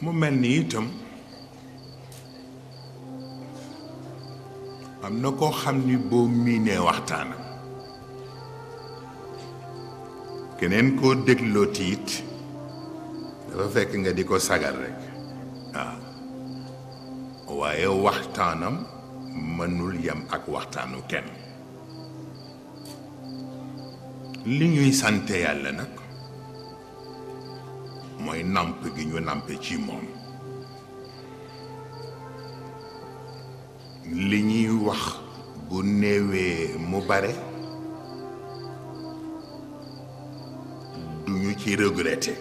mu mel ni itam am na koo xam ni boo miinee waxtaanam keneen koo dégloo tiit dafa fekk nga di ko sagal rek waaw waaye waxtaanam mënul yem ak waxtaanu kenn li ñuy sante yàlla nag mooy namp gi ñu nampe ci moom li ñuy wax bu néewee mu bare duñu ci regretter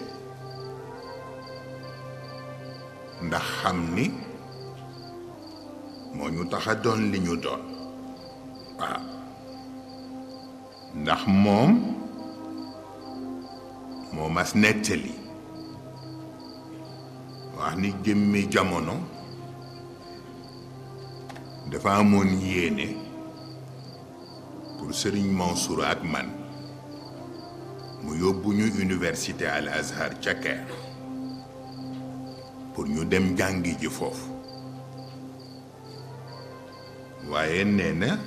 ndax xam ni moo ñu tax a doon li ñu doon waaw ndax moom moo mas nettali wax ni jëmmi jamono dafa amoon yéene pour Serigne Mansour ak man mu yóbbu ñu université Al Azhar ca Caire pour ñu dem jàngi ji foofu waaye nee na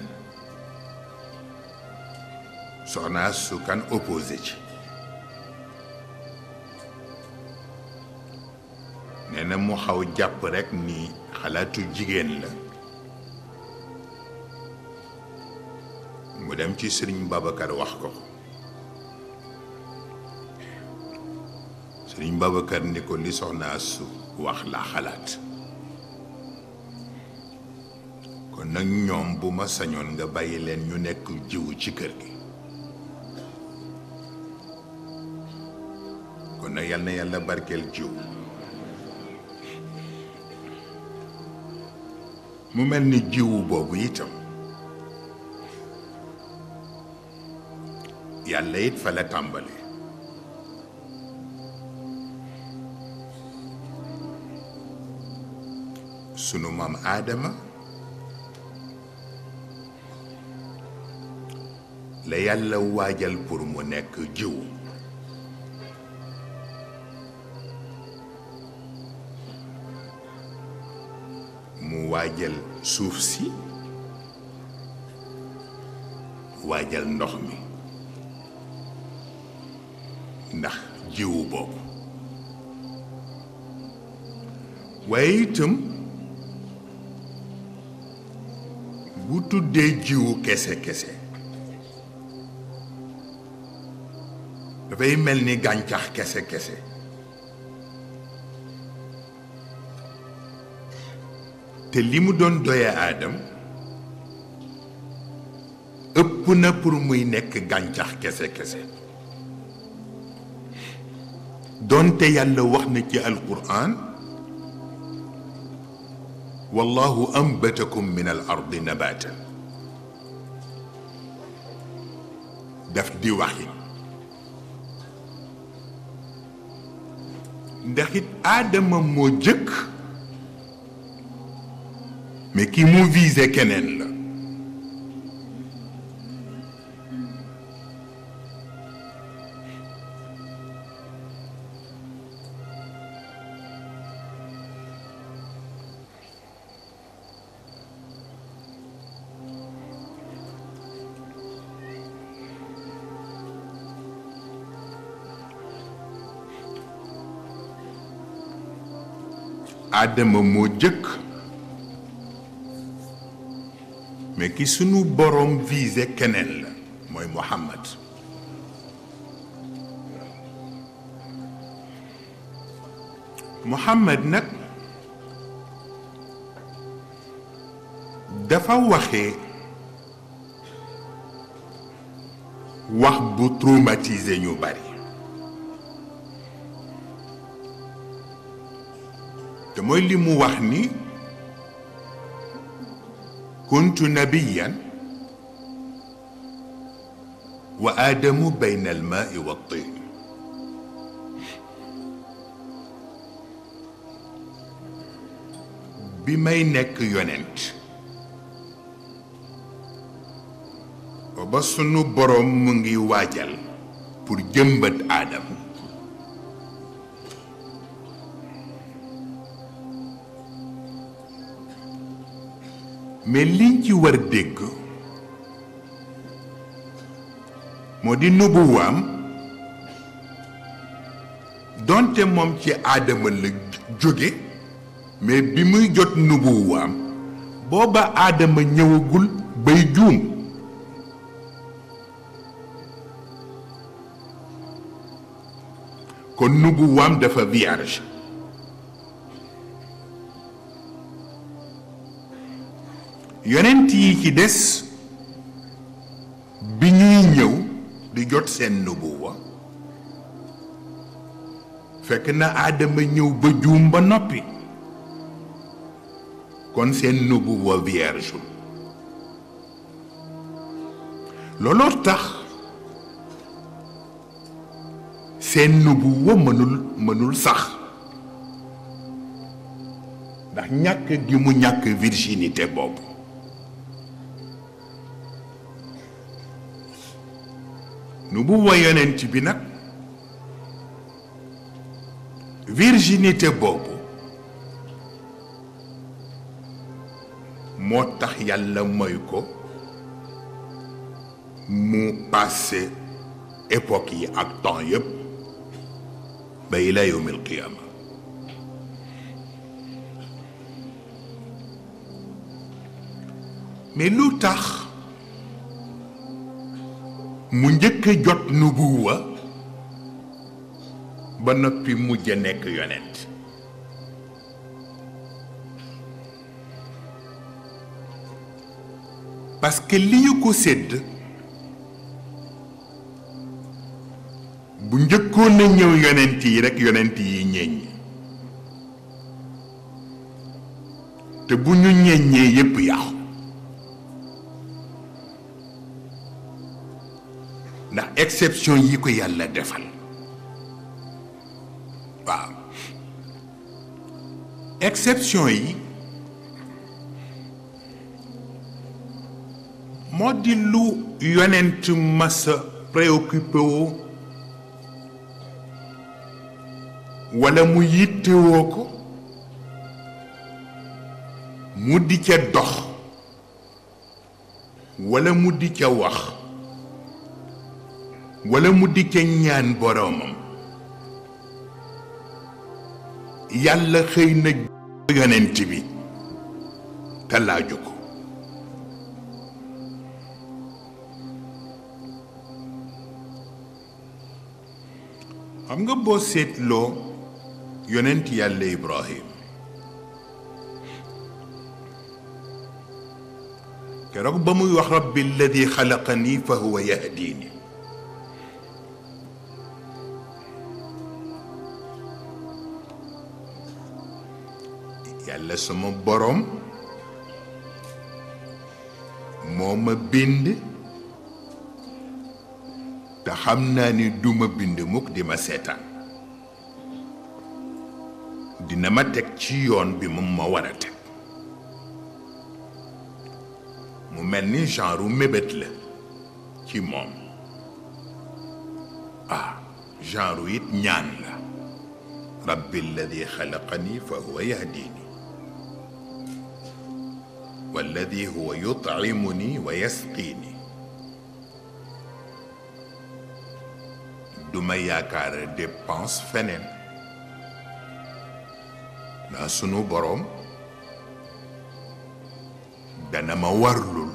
soxna su kan opposé ci nee na mu xaw jàpp rekk ni xalaatu jigéen la mu dem ci Serigne Babacar wax ko Serigne Babacar ni ko li soxna su wax la xalaat kon nag ñoom bu ma sañoon nga bàyyi leen ñu nekk jiwu ci kër gi kon nag yal na yàlla barkeel jiw mu mel ni jiwu boobu itam yàlla it fa la tàmbale sunu maam Aadama la yàlla waajal pour mu nekk jiwu mu waajal suuf si waajal ndox mi ndax jiwu boobu waaye itam bu tuddee jiwu kese kese dafay mel ni gàncax kese kese te li mu doon doye aadam ëpp na pour muy nekk gàncax kese kese doonte yàlla wax na ci alquran wallahu ambatakum min al ardi nabatan daf di waxi ndax it aadama moo jëkk mais ki mu visé keneen la Adama moo jëkk mais ki sunu borom visé keneen la mooy Muhammad Muhammad nag dafa waxee wax bu traumatisé ñu bari te mooy li mu wax ni kuntu nabiyan wa aadamu bayna almaai wa tin bi may nekk yonent ba sunu boroom mu ngi waajal pour jëmbat aadam mais liñ ci war dégg moo di nubuwaam donte moom ci aadama la jóge mais bi muy jot nubuwaam booba aadama ñëwagul bay juum kon nubuwaam dafa vierge yonent yi ci des bi ñuy ñëw di jot seen nubuwa fekk na aadama ñëw ba juum ba noppi kon seen nubuwa vierge looloo tax seen nubuwa mënul sax ndax ñàkk gi mu ñàkk virginité boobu nubuwa yonent bi nag virginité boobu moo tax yàlla mooy ko mu passé époque yi ak temps yépp ba ila yawmil qiyaama mais lu tax mu njëkk a jot nubuwa ba noppi mujj a nekk yonent parce que li ñu ko sédd bu njëkkoon na ñëw yonent yi rekk yonent yi ñeññi te bu ñu ñeññee yépp yàqu ndax exception yi ko yàlla defal waaw exception yi moo di lu yonent masa préoccupé woo walla mu yittewoo ko mu di ca dox walla mu di ca wax walla mu di ca ñaan boroomam yàlla xëy na yonent bi te laaju ko xam nga boo seetloo yonent yàlla Ibrahim keroog ba muy wax rabbi alladi xalaqani fa huwa yahdini yàlla sama boroom moo ma bind te xam naa ni duma bind mukk di ma seetaan dina ma teg ci yoon bi moom ma war a teg mu mel ni genre mébét la ci moom genre it ñaan la rabbi alladi xalaqani fa huwa yahdini walladi huwa yut'imuni wa yasqini duma yaakaar dépense feneen ndax sunu boroom dana ma warlul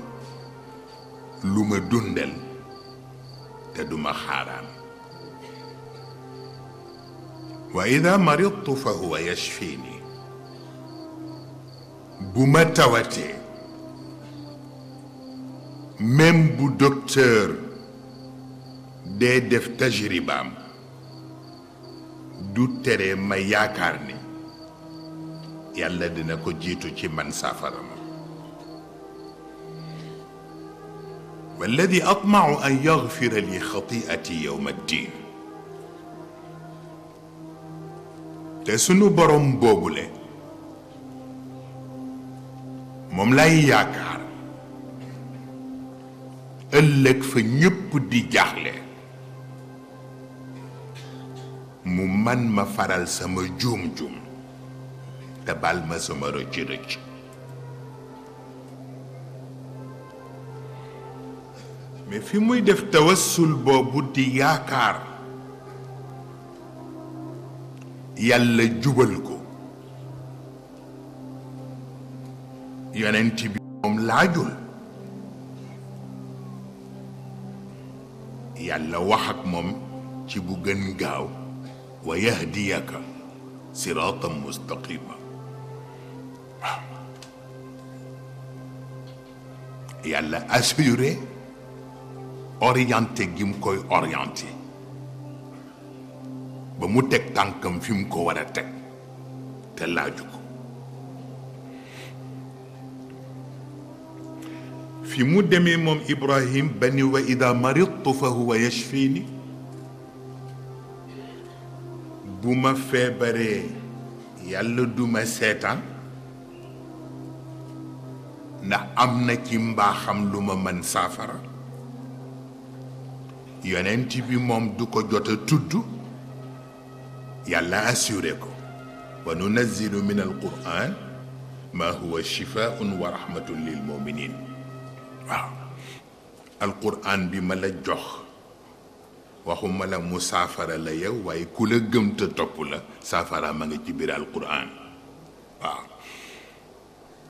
lu ma dundal te duma xaaraan wa ida maridtu fa huwa yashfini bu ma tawatee même bu docteur dee def tajribaam du tere ma yaakaar ni yàlla dina ko jiitu ci man saafara ma walladi atmau an yagfira li xatiati yowma ddin te sunu borom boobule moom lay yaakaar ëllëg fa ñépp di jaaxle mu man ma faral sama juum-juum te bal ma sama rëcc-rëcc mais fi muy def tawassul boobu di yaakaar yàlla jubal ko yonent bi moom laajul yàlla wax ak moom ci bu gën gaaw wa yahdiyaka siratan mustaqima waaw yàlla assuré orienté gi mu koy orienté ba mu teg tànkam fi mu ko war a teg te laaju ko fi mu demee moom Ibrahim ba ni wa ida maridtu fa huwa yashfini bu ma feebaree yàlla du ma seetaan ndax am na ci mbaaxam lu ma mën saafara yonent bi moom du ko jot a tudd yàlla assuré ko wa nunazzilu min alquran ma huwa shifaun wa rahmatun lil muminin waaw alquran bi ma la jox waxuma la mu saafara la yow waaye ku la gëm te topp la saafara ma nga ci biir alquran